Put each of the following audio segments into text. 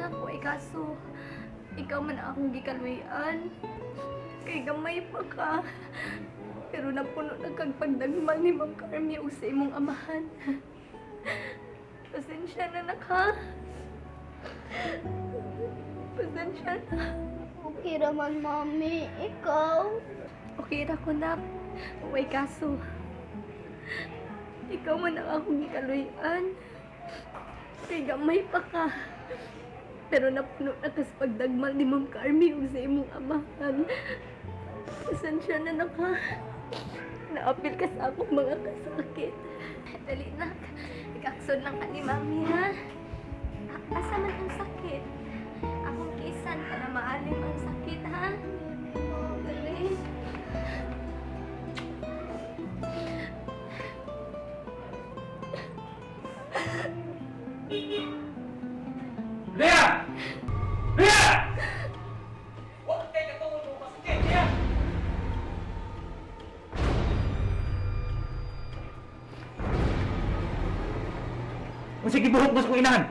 na ko ay kaso. Ikaw man ang akong gikaluy-an. Kay gamay pa ka. Pero napuno na kag pagdagmal ni Ma'am Carmi ug sa imong amahan. Pasensya na nak ha. Pasensya na. Okay raman, Mami. Ikaw? Okay ra ko nak. Way kaso. Ikaw man ang akong gikaluy-an. Kay gamay pa ka. Pero napuno na kas pagdagmal ni Ma'am Carmi ug sa imong amahan. Pasensya na nak ha. Naapil ka sa akong mga kasakit. Dali nak. Ikakson lang ka ni Mami ha. Asa man ang sakit? Akong kisan para maalim ang sakit ha. Dali. Lea! Lea! Huwag kay katungod mo pasakit, Lea! Unsa gibuhat mo sa kong inahan?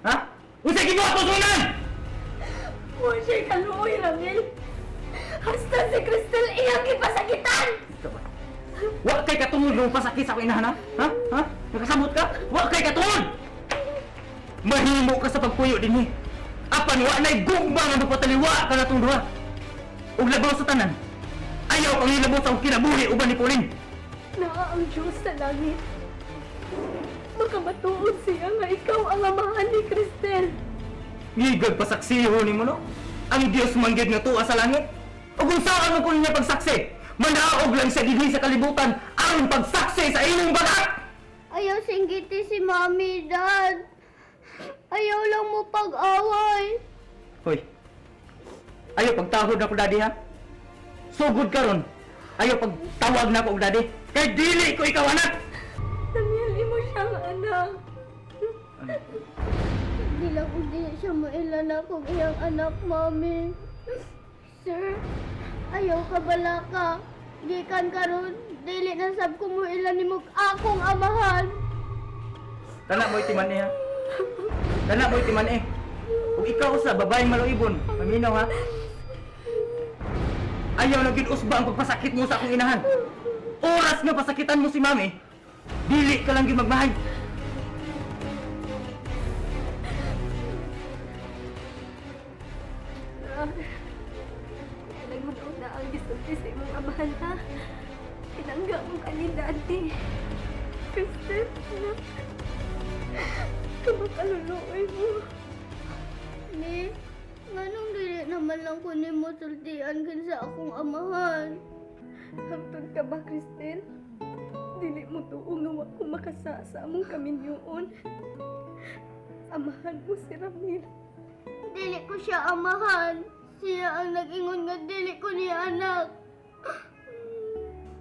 Ha? Unsa gibuhat mo sa kong inahan? Wa siya kaluoy, Ramil. Hasta si Crystal iyang gipasakitan! Ikaw ba? Wa kay katungod mo pasakit sa akong inahan, ha? Ha? Ha? Nakasamot ka? Wa kay katungod! Mahimo ka sa pagpuyo dinhi. Apan wa na'y gugma nga magpataliwa ka natong duha. Ug labaw sa tanan. Ayaw kang hilabot sa akong kinabuhi uban ni Pauline. Naa ang Diyos sa langit. Makamatuod siya nga ikaw ang amahan ni Cristel. Ngigag pasaksiho nimo no? Ang Dios man gyud nga tuwa sa langit. Ug unsaon man kuno niya pagsaksi? Manaog lang siya dinhi sa kalibutan aron pagsaksi sa imong bagat. Ayaw singgiti si Mami, Dad. Ayaw lang mo pag-away. Hoy. Ayaw pagtahod na ko daddy ha. Sugod karon. Ayaw pagtawag na ko og daddy. Kay dili ko ikaw anak. Ramil, imo siyang anak. Hindi lang kung di siya mailana kung iyang anak, Mami. Sir, ayaw ka bala ka. Gikan karon, dili na sab ko mo ilan ni mo akong amahan. Tana mo itiman eh ha. Tana mo itiman eh. Ug ikaw sa babaeng maluibon, paminaw ha. Ayaw na gid usba ang pagpasakit mo sa akong inahan. Oras nga pasakitan mo si mami, dili ka lang gid magmahay. Nagmanaw na ang gisulti sa imong amahan ha. Pinangga mo ka ni daddy. Cristel, anak. Kumakaluluoy mo. Ni, nganong dili naman lang ko nimo sultian kinsa akong amahan. Hamtod ka ba, Cristel? Dili mo tuo nga wa ko makasa sa among kaminyoon. Amahan mo si Ramil. Dili ko siya amahan. Siya ang nag-ingon nga dili ko niya anak.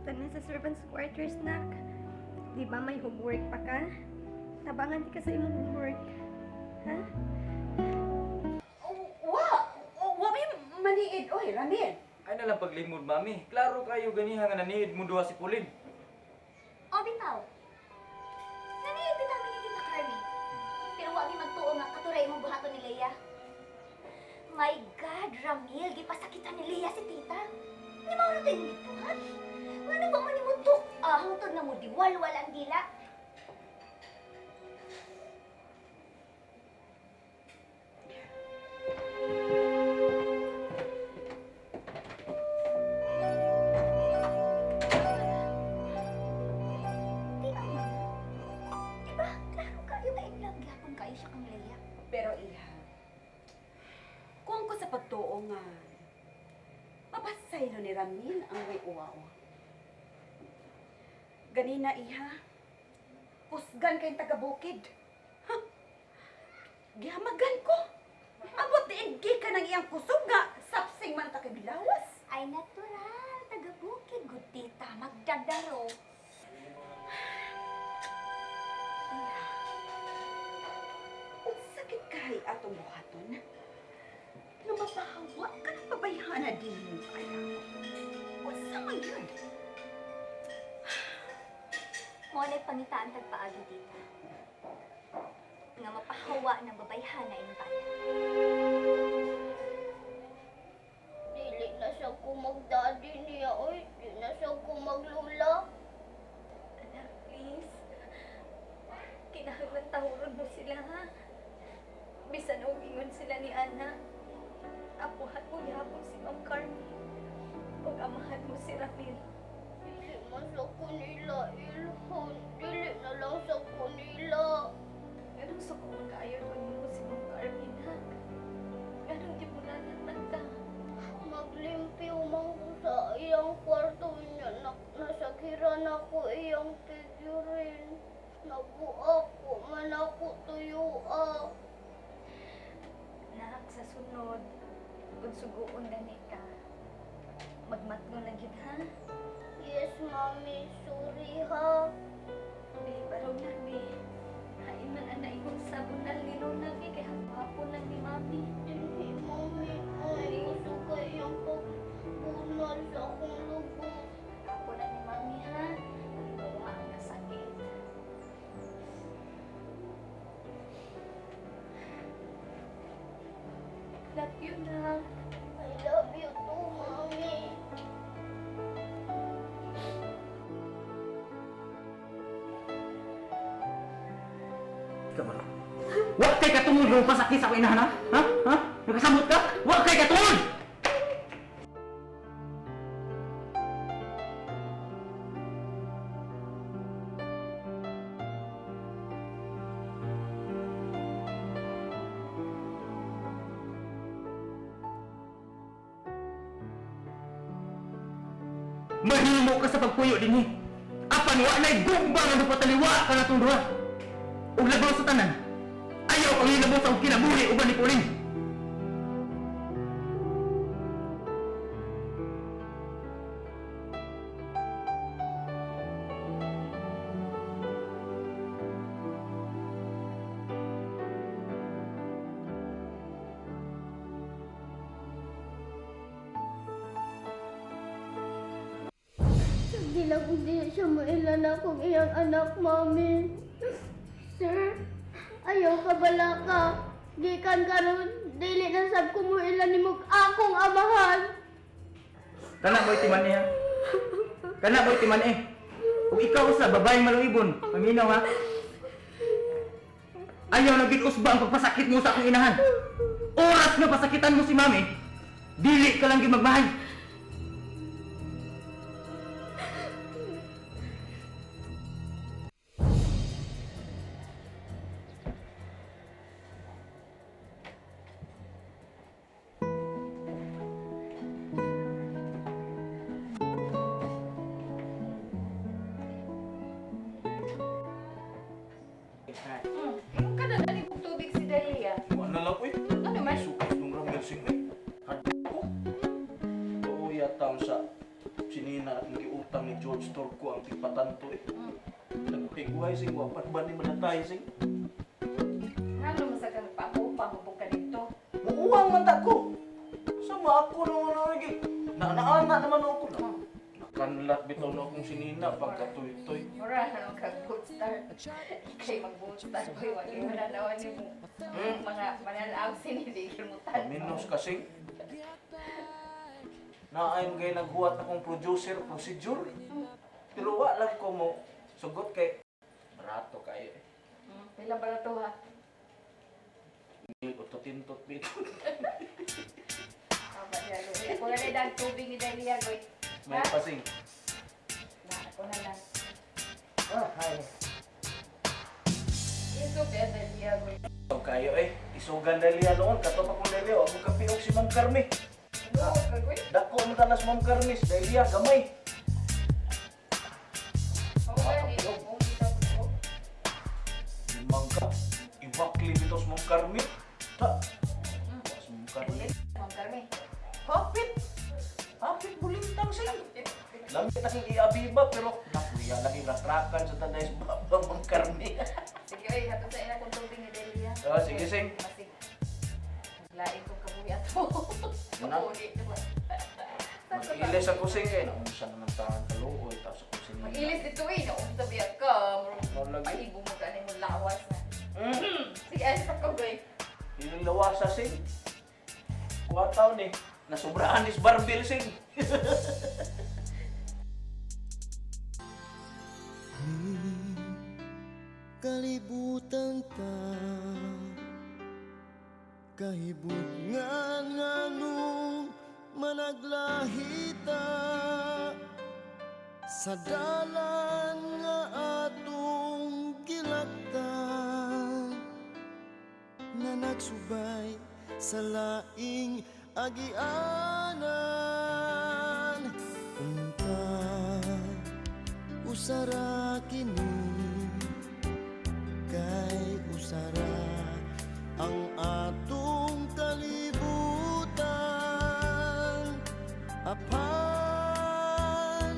Tanan sa servants quarters, nak. Di ba may homework pa ka? Tabangan di ka sa imong homework. Ha? Wa! Wa may maniid oy, Ramil. Ay na lang paglimod, mami. Klaro kayo ganiha nga naniid mo duha si Pauline. O bitaw. Naniid bitaw mi ni Tita Carmi. Pero wa mi magtuo nga katuray imong buhaton ni Leia. My God, Ramil, gipasakitan ni Leia si Tita. Ni mao ra to imong gibuhat. Ngano ba man nimo tuk ah, hangtod nga mo diwalwal ang dila? Di ama. Di ba? Klaro kayo kay in love gyapon kayo siya kang Leia. Pero iha, kung ko sa pagtuo nga, mapasaylo ni Ramil ang way uwaw. Ganina iha, kusgan kayong taga-bukid. Ha? Gihamagan ko. Abot diin ka ng iyang kusog nga, sapsing man ta kay bilawas. Ay natural, taga bukid gud tita, magdadaro. Iha, unsakit kay atong buhaton? Nga mapahawa ka ng pabayhana din mo anak. Unsa man yun? Mo na'y pangitaan tag paagi tita. Nga mapahawa ng babayhana imong bana. Dili na siya ko magdaddy niya, oy. Di na siya ko maglula. Anak, please. Kinahanglan tahuron mo sila, ha? Bisan og ingon sila ni Ana. Apuhan mo gihapon si Ma'am Carmi. Ug amahan mo si Ramil. Dili man sa ko nila ilhon. Dili na lang sa ko nila. Ganun sa kung kaayo ko nimo si Ma'am Carmen, ha? Ganun gibulanan man ta. Maglimpyo man ko sa iyang kwarto niya. Nasakiran ako iyang figurine. Nabuak ko man ako tuyua. Nak, sa sunod, kung suguon gani ka, magmatno lang yun, ha? Yes, mami. Sorry ha. Be, barog na, be. Hain man ana imong sabunal ni Lola, be, kay hapon lang ni Mami. Dili, mami. Ay, gusto ko iyang pagbunal sa akong lubot. Hapon lang ni Mami, ha? Halimbawa ang kasakit. Love you, nak. I love you too, mami. Ikaw ba? Wa kay katungod nga pasakit sa akong inahan, ha? Ha? Ha? Nakasamot ka? Wa kay katungod! Mahimo ka sa pagpuyo dinhi. Apan wa na'y gugma nga magpataliwa ka natong duha. Ug labaw sa tanan. Ayaw ang hilabot sa kinabuhi uban ni Pauline. Hindi lang kung di siya maila na akong iyang anak, mami. Sir, ayaw ka bala ka. Gikan karon, dili na sab ko mo ila nimo akong amahan. Kana mo'y timan eh, ha? Kana mo'y timan eh. Ug ikaw sa babaeng maluibon, paminaw ha. Ayaw na gid usba ang pagpasakit mo sa akong inahan. Oras nga pasakitan mo si mami, dili ka lang gid magmahal. Yung ka na dali kong tubig si Dalia. Wala lang, uy. Ano man? Sukos nung Ramil Singh, eh. Hadlok ko. Oo, yata ang sa sinina at nagiutang ni George Torco ang tigpatanto, eh. Nagpiguay, sing. Wapan ba ni manatay, sing? Ngano man sa kang pakupa mo ka dito? Muuwang man ta ko. Sama ako naman na lagi. Naana naman ako na. Nakanlat bitaw na akong sinina pagkatuy-tuy. Mura na nung kag boat star. Ikay mag boat star boy, wag yung mananawan nimo. Mga mananaw siniligil mo tan. Paminos kasing. Naay mo gay naghuwat akong producer procedure. Pero wa lang ko mo sugot kay barato kayo eh. Pila ba na to ha? Mil utotintot bito. Tama diya, Loy. Ako na lang ang tubig ni Dalia, goy. May pasing. Na, ako na lang. Ah, hi. Ito kaya Dalia, goy. So kayo eh, isugan na liya noon, kato pa kong dahil ako kapiog si Ma'am Carmi. Ano ka, goy? Dako mo tanas Ma'am Carmi, dahil liya, gamay. Oo, gani. Oo, kita ko. Limang ka, ibakli bitaw si Ma'am Carmi. Ta, wa si Ma'am Carmi. Ma'am Carmi. Hapit! Hapit bulintang siya. Lamit akong iabiba pero nakuya lagi ratrakan sa tanay sa baba Ma'am Carmi. Sige, oy, hatod sa ina kong tubig ni Delia. Ah, sige, Sing. Masig. Naglain kong kabuhi ato. Ano? Kabuhi. diba? Mag-ilis ako sing eh. Naunsa naman tahan kaluoy tapos ako sing. Mag-ilis dito eh. Naunsa biya ka. Mao lagi. Pahigo mo ka na yung lawas na. Mm. Sige. Tigas pa ko, boy. Ilang lawasa, sing. Kuha taon eh. Nasobrahan is barbil, sing. Kalibutan ta kahibutngan nganong managlahita sa dalan nga atong gilaktan na nagsubay sa laing agianan. Unta usara kini kay usara ang atong kalibutan, apan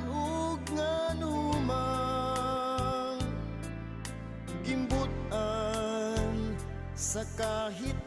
ug nganumang gimbut-an sa kahit.